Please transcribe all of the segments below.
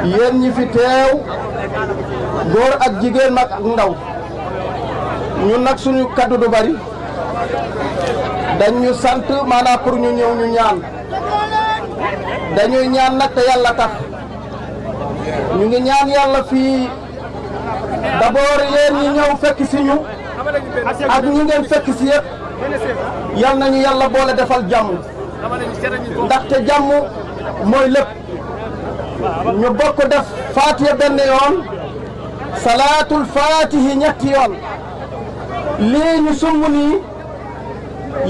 yéen ñi fi teew góor ak jigéen mag ak ndaw ñun nag suñu kaddu du bari dañ ñu sant maanaam pour ñu ñëw ñu ñaan dañuy ñaan nag te yàlla tax ñu ngi ñaan yàlla fii d'abord yéen ñi ñëw fekk si ñu ak ñi ngeen fekk si yëpp yal nañu yàlla boole defal jàmm ndaxte jàmm mooy lépp ñu bokk def faatiha benn yoon salaatul faatihi ñetti yoon lii ñu sumb nii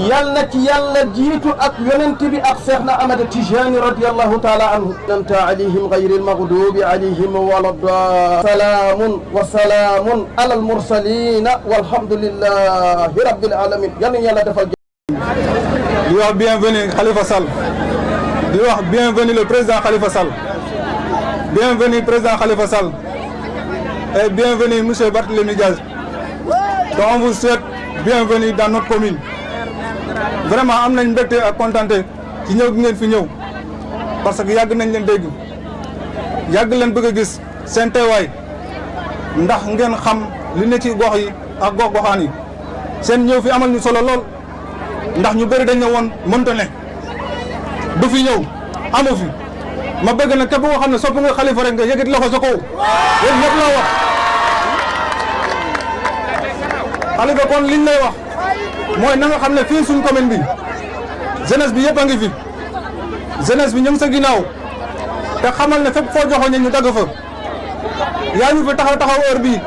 yal na ci yàlla jiitu ak yonent bi ak Seexna Ahmad Tijaani radiyallahu taala anhu anta alayhim gayril maghdubi alayhim waladdaalliin salaamun wa salaamun alal mursaliina walhamdulillahi rabbil aalamiin yal na yàlla defal di wax bienvenue Khalifa Sall di wax bienvenue le président Khalifa Sall bienvenue président Khalifa Sall et bienvenue monsieur Barthélémy Diaz. Donc on vous souhaite bienvenue dans notre commune. Vraiment am nañ mbégte ak contenté ci ñëw gi ngeen fi ñëw parce que yàgg nañ leen dégg yàgg leen bëgg a gis seen teewaay ndax ngeen xam li ne ci gox yi ak gox-goxaan yi seen ñëw fi amal ñu solo lool ndax ñu bëri dañ ne woon mënta ne du fi ñëw amu fi ma bëgg na képp koo xam ne sopp nga Khalifa rek nga yëkkati loxo sa kaw yéen ñëpp laa wax Khalifa kon liñ lay wax mooy na nga xam ne fii suñ commune bi jeunesse bi yëpp a ngi fi jeunesse bi ñu ngi sa ginnaaw te xamal ne fépp foo joxoon ñu dagg fa yaa ñu fi taxaw heure bii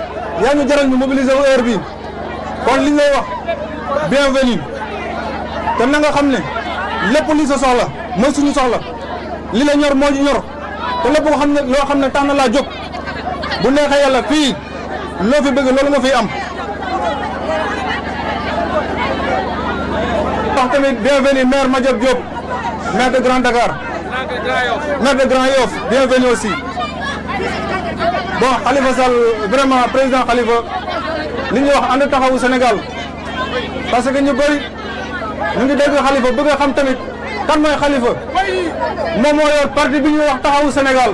yaa ñu jaral ñu mobiliser wu heure bii kon liñ lay wax bienvenue te na nga xam ne lépp li sa soxla mooy suñu soxla li la ñor moo ñu ñor te lépp loo xam ne tax na laa jóg bu neexee yàlla fii loo fi bëgg loolu nga fiy am. wax tamit bienvenue maire Madiop Diop maire de Grand Dakar maire de Grand Yoff bienvenue aussi bon Khalifa Sall vraiment président Khalifa li ñuy wax ànd taxawu Sénégal parce que ñu bëri ñu ngi dégg Khalifa bëgg a xam tamit kan mooy Khalifa moom moo yor parti bi ñuy wax taxawu Sénégal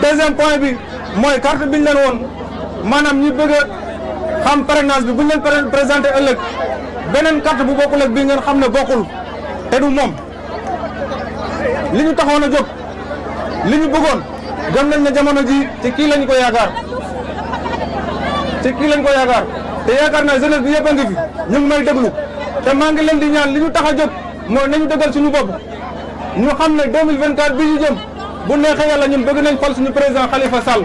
deuxième point bi mooy carte bi ñu leen woon maanaam ñi bëgg a xam parrainage bi bu ñu leen présenté ëllëg beneen carte bu bokkul ak bii ngeen xam ne bokkul te du moom li ñu taxoon a jóg li ñu bëggoon dem nañ ne jamono ji te kii lañ ko yaakaar te yaakaar naa jeunesse bi yëpp a ngi fi ñu ngi may déglu te maa ngi leen di ñaan li ñu tax a jóg mooy nañu dëggal suñu bopp ñu xam ne 2024 bi ñu jëm bu neexee yàlla ñun bëgg nañ fal suñu président Khalifa Sall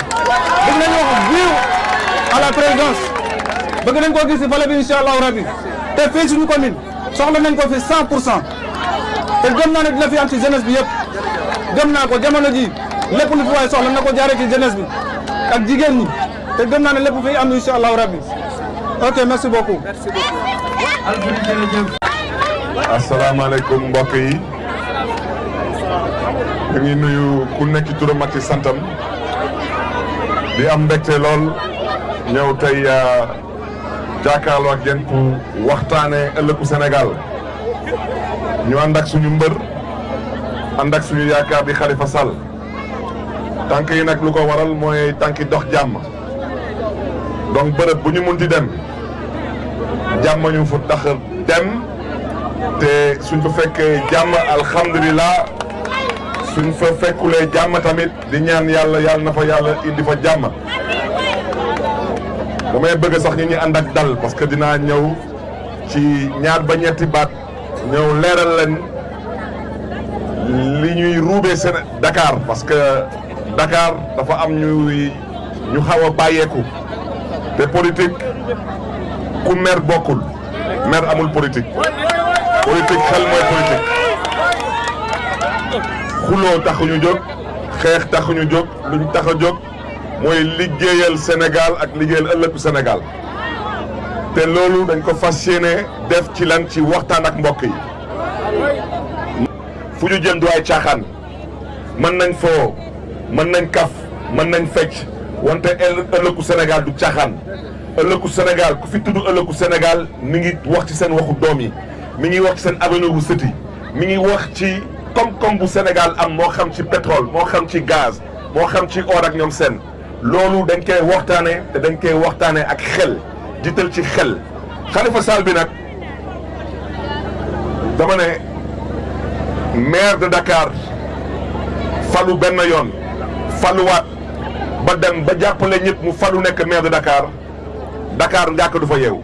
bëgg nañ wax vive à la présidence bëgg nañ koo gis si fale bi incha allahu rabbi te fii suñu commune soxla nañ ko fi 100% te gëm naa ne dina fi am ci jeunesse bi yëpp gëm naa ko jamono ji lépp lu fi waay soxla na ko jaaree ci jeunesse bi ak jigéen ñi te gëm naa ne lépp fi am incha allahu rabbi ok merci beaucoup. asalaamaaleykum mbokk yi ñu ngi nuyu ku nekk ci turam ak ci santam di am mbégte lool ñëw tey jàkkaarloo ak yéen pour waxtaanee ëllëgu Sénégal ñu ànd ak suñu mbër ànd ak suñu yaakaar di Khalifa Sall tànk yi nag lu ko waral mooy tànki dox jàmm donc bërëb bu ñu munti dem jàmm ñu fu tax dem te suñ fa fekkee jàmm alhamdulilah suñ fa fekkulee jàmm tamit di ñaan yàlla na fa yàlla indi fa jàmm. damay bëgg sax ñu ànd ak dal parce que dinaa ñëw ci ñaar ba ñetti baat ñëw leeral leen li ñuy ruubee seen Dakar parce que Dakar dafa am ñu xaw a bàyyeeku te politique ku mer bokkul mer amul politique xel mooy politique xuloo taxuñu jóg xeex taxuñu jóg luñ tax a jóg mooy liggéeyal Sénégal ak liggéeyal ëllëgu Sénégal te loolu dañ ko fas yéene def ci lan ci waxtaan ak mbokk yi fu ñu jëm du ay caaxaan mën nañ foo mën nañ kaf mën nañ fecc wante ëllëgu Sénégal du caaxaan ëllëgu Sénégal ku fi tudd ëllëgu Sénégal mi ngi wax ci seen waxu doom yi mi ngi wax ci seen avenir bu sët yi mi ngi wax ci koom-koom bu Sénégal am moo xam ci pétrole moo xam ci gaz moo xam ci or ak ñoom seen loolu dañ koy waxtaanee te dañ koy waxtaanee ak xel jiital ci xel Khalifa Sall bi nag dama ne maire de Dakar falu benn yoon faluwaat ba dem ba jàppale ñëpp mu falu nekk maire de Dakar njàkk du fa yeewu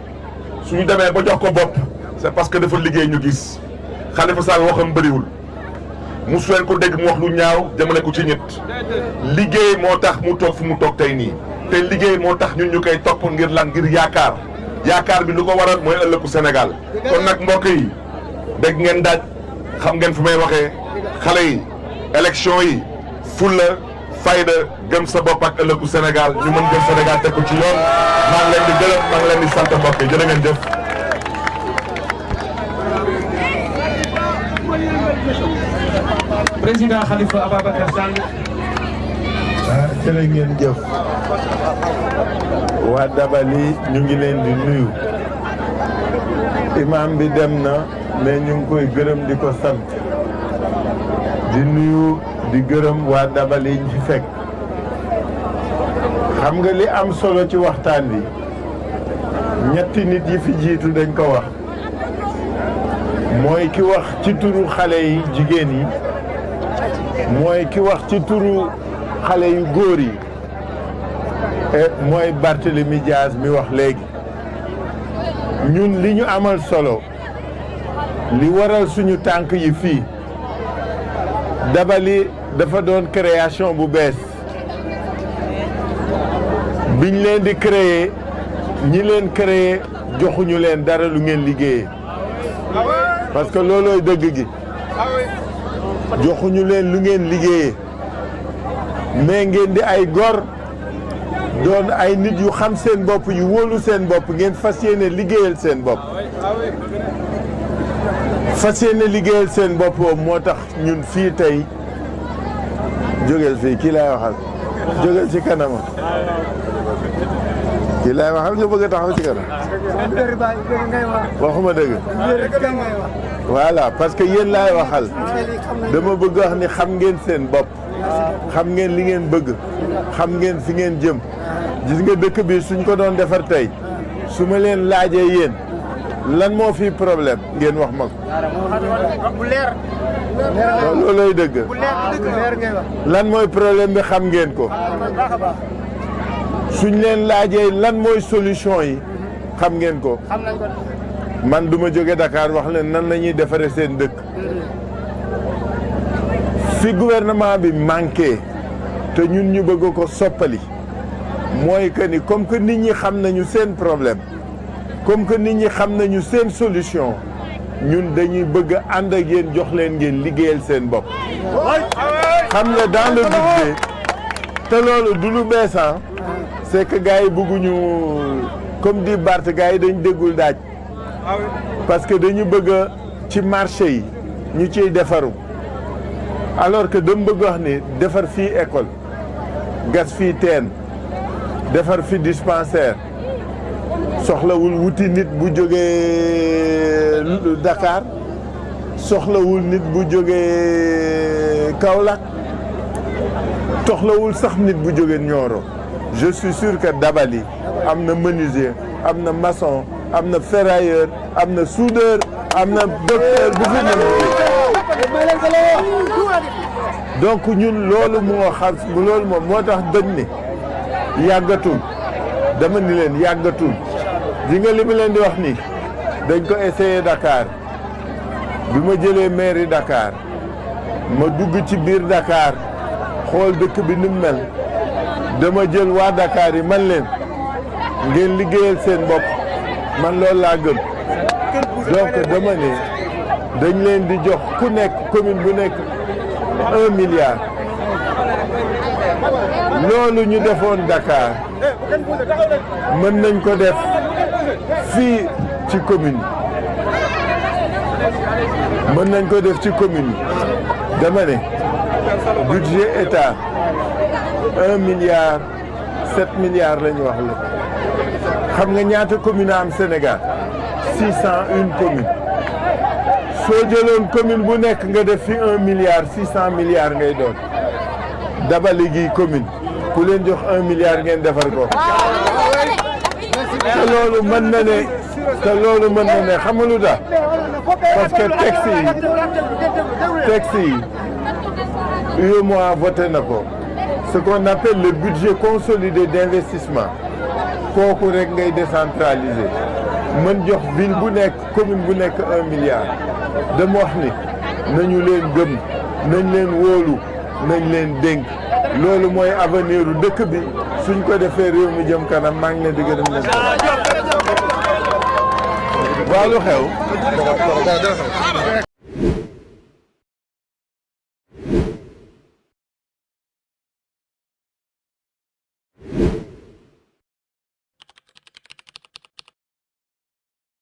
suñu demee ba jox ko bopp c'est parce que dafa liggéey ñu gis Khalifa Sall waxam bëriwul musu leen ko dégg mu wax lu ñaaw jëmale ko ci nit liggéey moo tax mu toog fu mu toog tey nii te liggéey moo tax ñun ñu koy topp ngir lan ngir yaakaar bi lu ko waral mooy ëllëgu Sénégal kon nag mbokk yi dégg ngeen daaj xam ngeen fu may waxee xale yi élection yi fulla fayda gëm sa bopp ak ëllëgu Sénégal ñu mën gëm Sénégal teg ko ci yoon maa ngi leen di gërëm maa ngi leen di sant mbokk yi jërë ngeen jëf. Président Khalifa Ababacar Sall. jërë ngeen jëf waa Dabali ñu ngi leen di nuyu imam bi dem na mais ñu ngi koy gërëm di ko sant di nuyu di gërëm waa Dabali ñu fi fekk xam nga li am solo ci waxtaan bi ñetti nit yi fi jiitu dañ ko wax mooy ki wax ci turu xale yi jigéen yi mooy ki wax ci turu xale yu góor yi mooy Barthélémy Dias mi wax léegi ñun li ñu amal solo li waral suñu tànk yi fii Dabali dafa doon création bu bees biñ leen di créer ñi leen créer joxuñu leen dara lu ngeen liggéeyee parce que loolooy dëgg gi joxuñu leen lu ngeen liggéeyee mais ngeen di ay gor doon ay nit yu xam seen bopp yu wóolu seen bopp ngeen fas yéene liggéeyal seen bopp fas yéene liggéeyal seen bopp moo tax ñun fii tey jógeel fii kii laay waxal jógeel ci kanama kii laay waxal nga bëgg a taxaw ci kanam waxuma dëgg voilà parce que yéen laay waxal dama bëgg wax ni xam ngeen seen bopp xam ngeen li ngeen bëgg xam ngeen fi ngeen jëm gis nga dëkk bi suñ ko doon defar tey su ma leen laajee yéen lan moo fi problème ngeen wax ma ko loolooy dëgg lan mooy problème bi xam ngeen ko suñ leen laajee lan mooy solution yi xam ngeen ko man du ma jóge Dakar wax leen nan la ñuy defaree seen dëkk fi gouvernement bi manqué te ñun ñu bëgg ko soppali mooy que ni comme que nit ñi xam nañu seen problème comme que nit ñi xam nañu seen solution ñun dañuy bëgg a ànd ak yéen jox leen ngeen liggéeyal seen bopp xam nga dans le budget te loolu du lu beesan c'est que gars yi bëgguñu comme di Bart gars yi dañ déggul daaj parce que dañu bëgg ci marché yi ñu ciy defaru alors que dama bëgg wax ni defar fii école gas fii teen defar fi dispensaire soxlawul wuti nit bu jógee Dakar soxlawul nit bu jógee Kaolack soxlawul sax nit bu jógee Nioro je suis sûr que Dabali am na menuisier am na maçon am na ferrailleur am na soudeur am na docteur bu fi donc ñun loolu moo xam loolu moom moo tax dañ ni yàggatul dama ni leen yàggatul di nga li mu leen di wax ni dañ ko essayé Dakar bi ma jëlee mairie Dakar ma dugg ci biir Dakar xool dëkk bi ni mu mel dama jël waa Dakar yi man leen ngeen liggéeyal seen bopp man loolu laa gëm donc dama ne dañ leen di jox ku nekk commune bu nekk 1 milliard loolu ñu defoon Dakar mën nañ ko def fii ci commune mën nañ ko def ci commune dama ne budget état 1 milliard 7 milliards la ñu wax la xam nga ñaata commune am Sénégal 601 communes soo jëloon commune bu nekk nga def fi 1 milliard 600 milliards ngay doon Dabali gi commune ku leen jox 1 milliard ngeen defar ko te loolu mën na ne xam nga lu tax parce que texte yi UEMOA voté na ko ce qu'on appelle le budget consolidé d'investissement kooku rek ngay décentraliser mën jox ville bu nekk commune bu nekk 1 milliard dama wax ni nañu leen gëm nañ leen wóolu nañ leen dénk loolu mooy avenir u dëkk bi suñ ko defee réew mi jëm kanam maa ngi leen di gërëm leen waaw lu xew